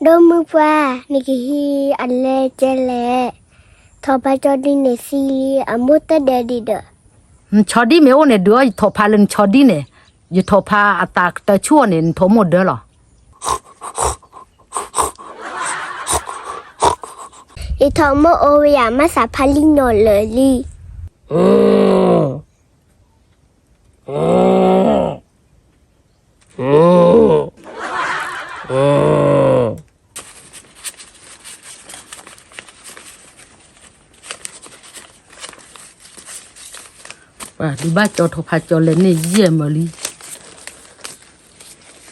ဒိၣ်မုၢ်ပှၢ်, နကဟံးအလဲကဲလဲၣ်. ထိၣ်ဖးကၠီဒုန့ၣ်သံလံ အမိၢ်တဒၢဒံးဒီး. နဆီဒံၣ်မ့ၢ်အိၣ်န့ၣ် ဒုးအီၣ်ယထိၣ်ဖးလၢ နဆီဒံၣ်န့ၣ်, ယထိၣ်ဖးအသးကတၢၢ်ဆူၣ်အီၤန့ၣ် နထိၣ်မိၢ်ဒၢလီၤ. ယထိၣ်မိၢ်အိၣ်ဝဲယၤ မၤသးဖးလံနီၢ်လၢာ်လံ. ပှၤဒုးဘၣ်ကၠီထိၣ်ဖးကၠီလဲၤန့ၢ်ယဲၢ်မၢလံ,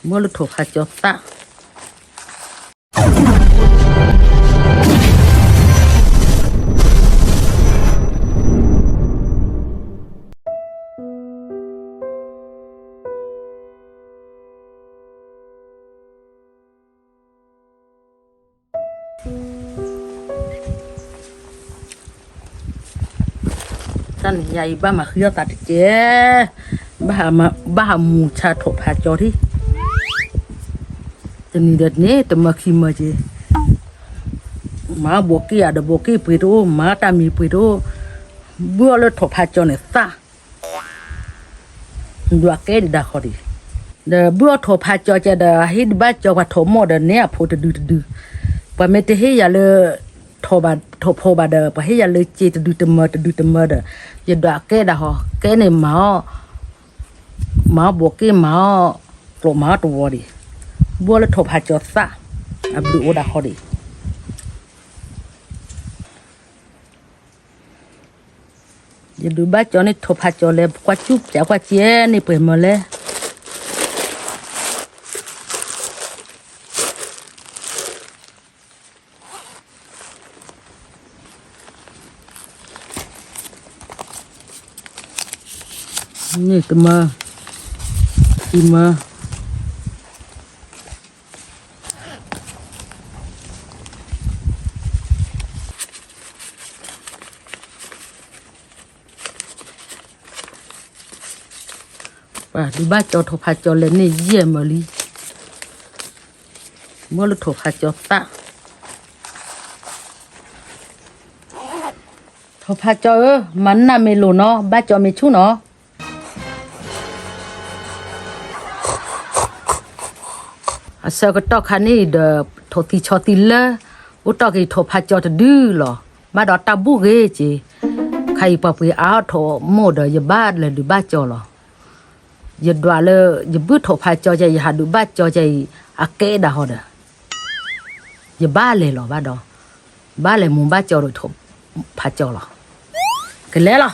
ဘၣ်လၢထိၣ်ဖးကၠီသၣ်. တၢ်နံၤညါအံၤ ဘၣ်မၤဃံအီၣ်သးတက့ၢ်, ဘၣ်ဟးမူဆါထိၣ်ဖးကၠီထံၣ်, တနံၤဒီးန့ၣ် တမၢခံမၢက့ၤ, မၤဘိးက့ၣ်အဒီးဘိးက့ၣ်ပှ့ၤတအိၣ်, မၤတၢ်မံၤပှ့ၤတအိၣ်, ဘုၣ်အီၣ်လၢထိၣ်ဖးကၠီန့ၣ်သၣ် ဒွးကဲဒံးဒၣ်ဃီဒံး, ဒီးဘုၣ်အီၣ်ထိၣ်ဖးကၠီကဲဒီး ဟ့ၣ်ဒုးဘၣ်ကၠီပှၤထိၣ်မိၢ်ဒီးနဲအဖိတဒုတဒု, ပှၤမ့ၢ်တဟ့ၣ်ယၤလၢ ထိၣ်ဖးဘၣ်, ထိၣ်ဖိဘၣ်ဒီး ပှၤဟ့ၣ်ယၤလၢစ့တဒုတမၢတဒုတမၢဒီး, ယဒွးကဲဒၣ်ဃီ, ကဲန့ၣ်မၤအီၣ်, မၤအီၣ်ဘိးက့ၣ်မၤအီၣ်, ကျိးမၤအီၣ်တဝီဒံး, ဘုၣ်အီၣ်လၢထိၣ်ဖးကၠီသၣ်, အဘျုးအိၣ်ဒၣ်ဃီဒံး. ယဒုးဘၣ်ကၠီန့ၣ်ထိၣ်ဖးကၠီလဲၤကွၢ်ကူၣ်ပၠးကွၢ်ကဲန့ၣ်ပှဲၤမၢလဲၣ်. န့ၣ်တမၢ, ခံမၢ. ပှၤဒုးဘၣ်ကၠီထိၣ်ဖးကၠီလဲၤန့ၢ်ယဲၢ်မၢလံ, ဘၣ်လၢထိၣ်ဖးကၠီသၣ်. ထိၣ်ဖးကၠီဧၢ, မၤနၢ်မ့ၢ်လိာ်နီၤ, ဘၣ်ကၠီမ့ၢ်ဆူၣ်နီၤ. အဆၢကတီၢ်ခါန့ၣ်ဒီး ထိၣ်သံဆီသံလၢ အိၣ်တ့ၢ်က့ၤထိၣ်ဖးကၠီတဒုလီၤ. ဘၣ်ဒီးတၢ်ဘူၣ်ဂ့ၤက့ၤ, ခါအံၤပှၤပှ့ၤအါထီၣ်မိၢ်ဒီး ယဘၣ်လဲၤဒုးဘၣ်ကၠီလီၤ. ယဒွးလၢ ယဘုၣ်ထိၣ်ဖးကၠီကဲအံၤ ယဟးဒုးဘၣ်ကၠီကဲအံၤ အကဲဒၣ်ဃီဒီး ယဘၣ်လဲၤလီၤဘၣ်ဒီး, ဘၣ်လဲၤမူဘၣ်ကၠီဒီးထိၣ်ဖးကၠီလီၤ. ကလဲၤလီၤ.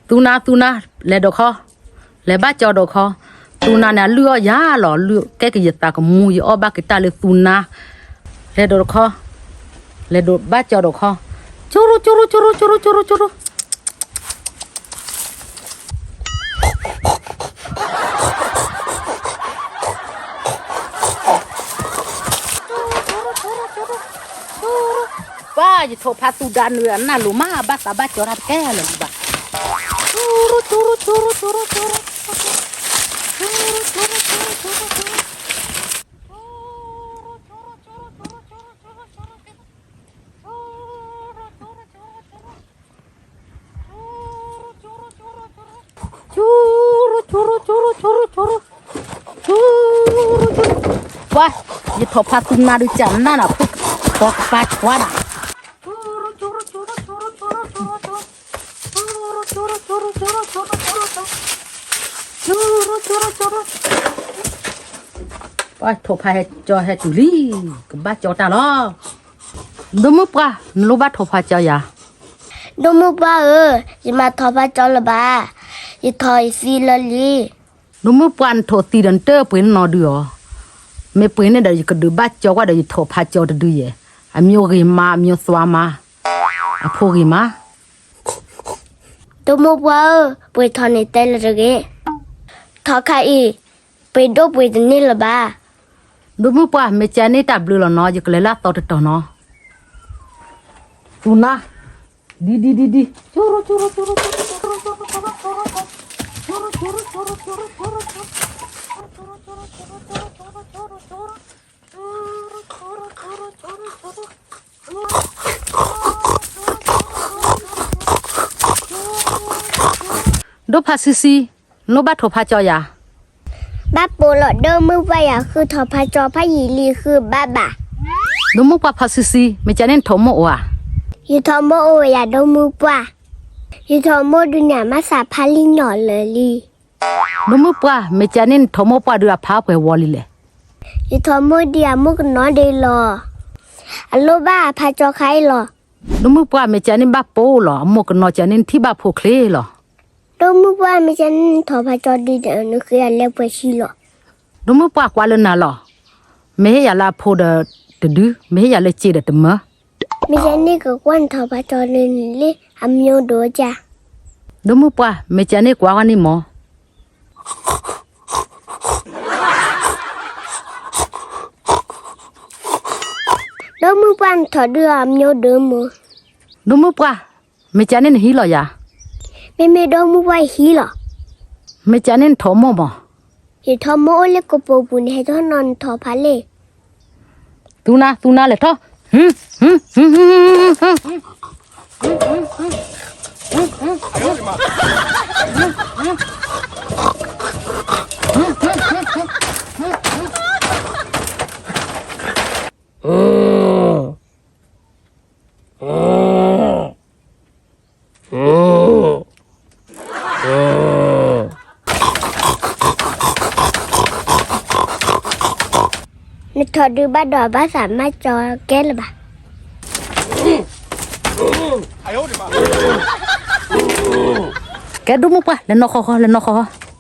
သူနၤ သူနၤ, လဲၤဒိးခီ, လဲၤဘၣ်ကၠီဒိးခီ, သူနၤန့ၣ် အလုၢ်အီၣ်ယၤလီၤ, လုၢ်ကဲက့ၤယသးကမူ ယအီၣ်ဘၣ်က့ၤတၢ်လၢသူနၤ, လဲၤဒိးတခီ, လဲၤဒိးဘၣ်ကၠီဒိးခီ, ကၠိရိ ကၠိရိ ကၠိရိ ကၠိရိ ကၠိရိ ကၠိရိ ပၢ် ယထိၣ်ဖးသူဒါနုာ်အနၢ်လိၤမး ဘၣ်သးဘၣ်ကၠီတၢ်တကဲလၢၤဘၣ်. ကၠိရိ ကၠိရိ ကၠိရိ ကၠိရိ ကၠိရိ ကၠိရိ ကၠိရိ ကၠိရိ ကၠိရိ ကၠိရိ ကၠိရိ ကၠိရိ ကၠိရိ ကၠိရိ ပှၤ ယထိၣ်ဖးသူနၤဒုးကနၣ်နၤဖိ သီကပၤကွၢ်နၤ ပှၤထိၣ်ဖးဟဲကၠီဟဲတုၤလံ ကဘၣ်ကၠီတၢ်လီၤ. ဒိၣ်မုၢ်ပှၢ် နလိၣ်ဘၣ်ထိၣ်ဖးကၠီယၤ. ဒိၣ်မုၢ်ပှၢ်ဧၢ, ယမၤထိၣ်ဖးကၠီလၢၤဘၣ်, ယထိၣ်ယသံလၢလံ. ဒိၣ်မုၢ်ပှၢ် နထိၣ်သံဒီးနတပှ့ၤနနီၢ်ဒုးအီၤ, မ့ၢ်ပှ့ၤန့ၣ်ဒီး ယကဒုးဘၣ်ကၠီကွၢ်ဒီး ယထိၣ်ဖးကၠီတဒုယဲၢ်, အမံၤဂ့ၤမး အမံၤသွါမး, အဖိဂ့ၤမး. ဒိၣ်မုၢ်ပှၢ်ဧၢ, ပှ့ၤထိၣ်န့ၣ်တဲလၢတဂ့ၤ, ထိၣ်ခါအံၤ ပှ့ၤဒိၣ်ပှ့ၤတန့ၢ်လၢၤဘၣ်. ဒိၣ်မုၢ်ပှၢ် မ့ၢ်ကဲန့ၢ်တၢ်ဘျုးလီၤနီၤ, ယကလဲၤလၢအသီတတီၤနီၤ. သူနါ, ဒ်ဒ်ဒ်ဒ်, ဒိၣ်ဖါဆံဆံ, နဘၣ်ထိးဖါကၠီယၤ, ဘၣ်ပိာ်လီၤ ဒိၣ်မုၢ်ပှၢ်ယၤဃုထိးဖါကၠီဖးယံာ်လံဃုဘၣ်ဘၣ်. ဒိၣ်မုၢ်ပှၢ်ဖါဆံဆံ, မ့ၢ်ကန့ၣ်နထိးမိၢ်အိၣ်ဧါ. ယထိးမိၢ်အိၣ်ဝဲယၤဒိၣ်မုၢ်ပှၢ်, ယထိးမိၢ်ဒုးန့ၣ်အမါသးဖါလံနီၢ်လၢာ်လံ. ဒိၣ်မုၢ်ပှၢ် မ့ၢ်ကန့ၣ်နထိးမိၢ်ပှၢ်ဒုးအဖါပှဲၤဝီလံလဲၣ်. ယထိးမိၢ်ဒုးအမိၢ်ကနီၤဒဲးလီၤ. အလိၣ်ဘၣ်အဖါကၠီခါအံၤလီၤ. ဒိၣ်မုၢ်ပှၢ် မ့ၢ်ကန့ၣ်ဘၣ်ပိာ်လီၤ အမိၢ်ကနီၤကန့ၣ်နထံၣ်ဘၣ်ဖိချ့လီၤ. ဒိၣ်မုၢ်ပှၢ် မ့ၢ်ကန့ၣ်နထိးဖါကၠီဒုးဒီးနဃ့အလဲပှဲၤဆံလီၤ. ဒိၣ်မုၢ်ပှၢ် ကွၢ်လၢနၤလီၤ. မ့ၢ်ဟ့ၣ်ယၤလၢအဖိဒီးတဒု, မ့ၢ်ဟ့ၣ်ယၤလၢစ့ဒီးတမၢ. မ့ၢ်ကန့ၣ်ကကွၢ်နထိးဖါကၠီဒုးန့ၣ်လံ အမျိုးဒိၣ်ကၢ်. ဒိၣ်မုၢ်ပှၢ် မ့ၢ်ကန့ၣ်ကွၢ်ဝဲန့ၣ်မၢ်. ဒိၣ်မုၢ်ပှၢ် နထိးဒုးအမျိုးဒိၣ်မၢ်. ဒိၣ်မုၢ်ပှၢ် မ့ၢ်ကန့ၣ်နဟံးလီၤယၤ. မ့မ့ၢ်ဒိၣ်မုၢ်ပှၢ်ယဟံးလီၤ. မ့ၢ်ကန့ၣ်နထိးမိၢ်မၢ်. ယထိးမိၢ်အိၣ်လၢကပိာ်ပူၤန့ၣ် ဟဲထီၣ်နီၤနထိးဖါလဲၣ်. သူနါ သူနါလဲၤထီၣ်. နထိးဒုးဘၣ်ဒီးဘၣ်သးမါကၠီကဲလၢၤဘၣ်. ကဲဒိၣ်မုၢ်ပှၢ် လဲၤနီၢ်ဃီဃီ လဲၤနီၢ်ဃီဃီ.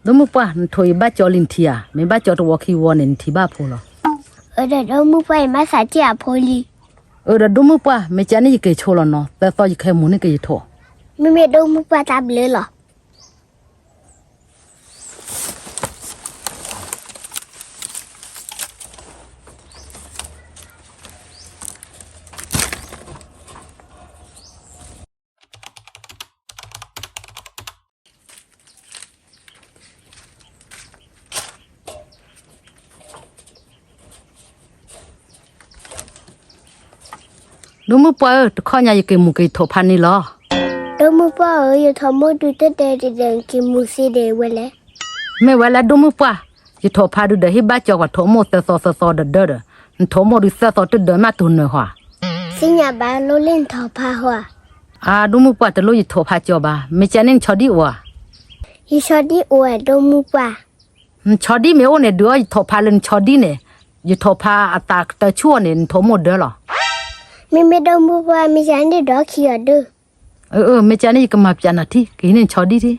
ဒိၣ်မုၢ်ပှၢ် နထိးအံၤဘၣ်ကၠီလံနထံၣ်ဧါ, မ့ၢ်ဘၣ်ကၠီတဝီခံဝီန့ၣ် နထံၣ်ဘၣ်ဖိလီၤ. အၢ ဒီးဒိၣ်မုၢ်ပှၢ်အံၤ မ့ၢ်သးထံၣ်အဖိလံ. အၢ ဒီးဒိၣ်မုၢ်ပှၢ် မ့ၢ်ကန့ၣ်ယက့ၤဆိလီၤနီၤ, သၢသီယကဟဲမူန့ၢ်က့ၤယထိး. မ့မ့ၢ်ဒိၣ်မုၢ်ပှၢ်တၢ်ဘျုးလီၤ. ဒိၣ်မုၢ်ပှၢ်ဧၢ, တခီညါယက့ၤမူက့ၤယထိးဖါန့ၣ်လီၤ. ဒိၣ်မုၢ်ပှၢ်ဧၢ, ယထိးမိၢ်ဒုးတတဲဒ်ဒီး က့ၤမူသ့ဒဲးဝဲလဲၣ်. မ့ၢ်ဝဲလၢဒိၣ်မုၢ်ပှၢ်, ယထိးဖါဒုးဒီးဟ့ၣ်ဘၣ်ကၠီပှၤထိးမိၢ်သၢသီသၢသီဒီးဒၢဒီး, နထိးမိၢ်ဒုးသၢသီတဒၢမးတိၢ်နၢၤဃီ. သ့ၣ်ညါဘၣ်လိၣ်လၢနထိးဖါဃီ. အါ ဒိၣ်မုၢ်ပှၢ် တလိၣ်ယထိးဖါကၠီဘၣ်, မ့ၢ်ကန့ၣ်နဆီဒံၣ်အိၣ်ဧါ. ယဆီဒံၣ်အိၣ်ဝဲဒိၣ်မုၢ်ပှၢ်. နဆီဒံၣ်မ့ၢ်အိၣ်န့ၣ် ဒုးအီယထိးဖါလၢနဆီဒံၣ်န့ၣ်, ယထိးဖါအသးကတၢၢ်ဆူၣ်အီၤန့ၣ် နထိးမိၢ်ဒၢလီၤ. မ့မ့ၢ်ဒိၣ်မုၢ်ပှၢ် မ့ၢ်ကန့ၣ်ဒုးအီခံဂၤဒုး. အၢ အၢ မ့ၢ်ကန့ၣ်ယကမၤပျးနၤထံ, ကဟံးန့ၢ်နဆီဒံၣ်ထံ.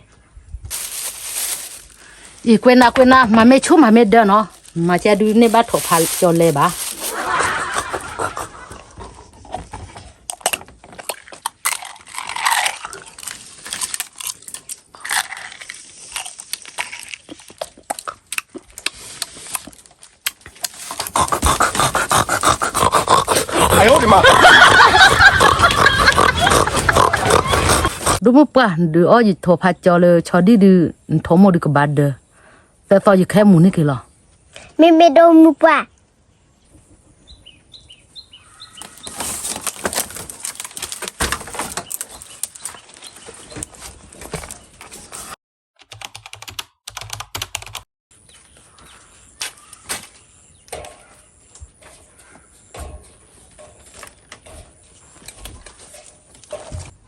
အံၤ ကွဲးနၤ ကွဲးနၤ, မၤမ့ၢ်ဆူၣ်မၤမ့ၢ်ဒၢနီၤ, မၤကဒုးန့ၢ်ဘၣ်ထိးဖါကၠီလဲၤဘၣ်. ဒိၣ်မုၢ်ပှၢ် နဒုးအီယထိးဖါကၠီလၢဆီဒံၣ်ဒုး, နထိးမိၢ်ဒုးကဘၣ်ဒၢ, သၢသီယကဟဲမူန့ၢ်က့ၤလီၤ. မ့မ့ၢ်ဒိၣ်မုၢ်ပှၢ်.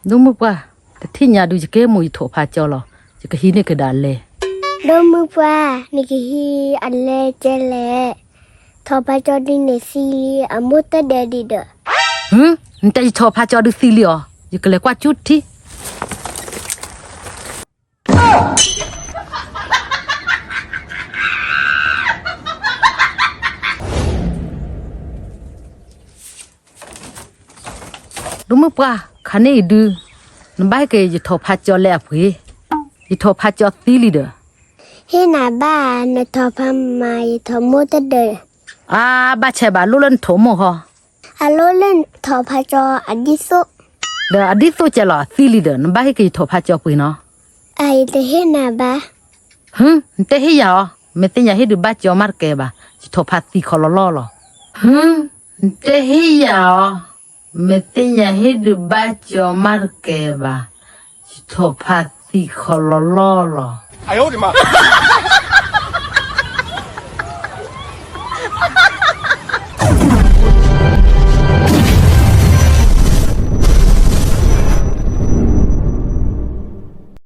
ဒိၣ်မုၢ်ပှၢ်, တထံၣ်ညါဒုးယက့ၤမူယထိးဖါကၠီလီၤ, ယကဟံးန့ၢ်ကဒါလဲၤ. ဒိၣ်မုၢ်ပှၢ်, နကဟံးအလဲကဲလဲၣ်, ထိးဖါကၠီဒုးန့ၣ်သံလံ အမိၢ်တဒဲဒံးဒီး. နတဲယထိးဖါကၠီဒုးသံလံအီၤ, ယကလဲၤကွၢ်ကၠူထံ. ဒိၣ်မုၢ်ပှၢ်, နထိးဖါကၠီဒုးသံလံအီၤ, ယကလဲၤကွၢ်ကၠူထံ. ဒိၣ်မုၣ်ပှၢ်, ခါန့ၣ်အံၤဒုး, နဘၣ်ဟ့ၣ်က့ၤယထိးဖါကၠီလဲအပှ့ၤ, ယထိးဖါကၠီသံလံဒီး. ဟ့ၣ်နၤဘၣ်, နထိးဖါမၤ ယထိးမိၢ်တဒၢး. အါ, ဘၣ်ဆဲးဘၣ်, လိၣ်လၢနထိးမိၢ်ဃီ. အလိၣ်လၢနထိးဖါကၠီအဒ်သိး. ဒီးအဒ်သိးကဲလီၤ အသံလံဒီး နဘၣ်ဟ့ၣ်က့ၤယထိးဖါကၠီပှ့ၤနီၤ. အအံၤတဟ့ၣ်နၤဘၣ်. ဟၢ, နတဲဟ့ၣ်ယၤအီၤ, မ့ၢ်သ့ၣ်ညါဟ့ၣ်ဒုးဘၣ်ကၠီမးတကဲဘၣ်, ယထိးဖါသံခီလီၤလီၢ်လီၤ. ဟၢ, နတဲဟ့ၣ်ယၤအီၤ, မ့ၢ်သ့ၣ်ညါဟ့ၣ်ဒုးဘၣ်ကၠီမးတကဲဘၣ်, ယထိးဖါသံခီလီၤလီၢ်လီၤ.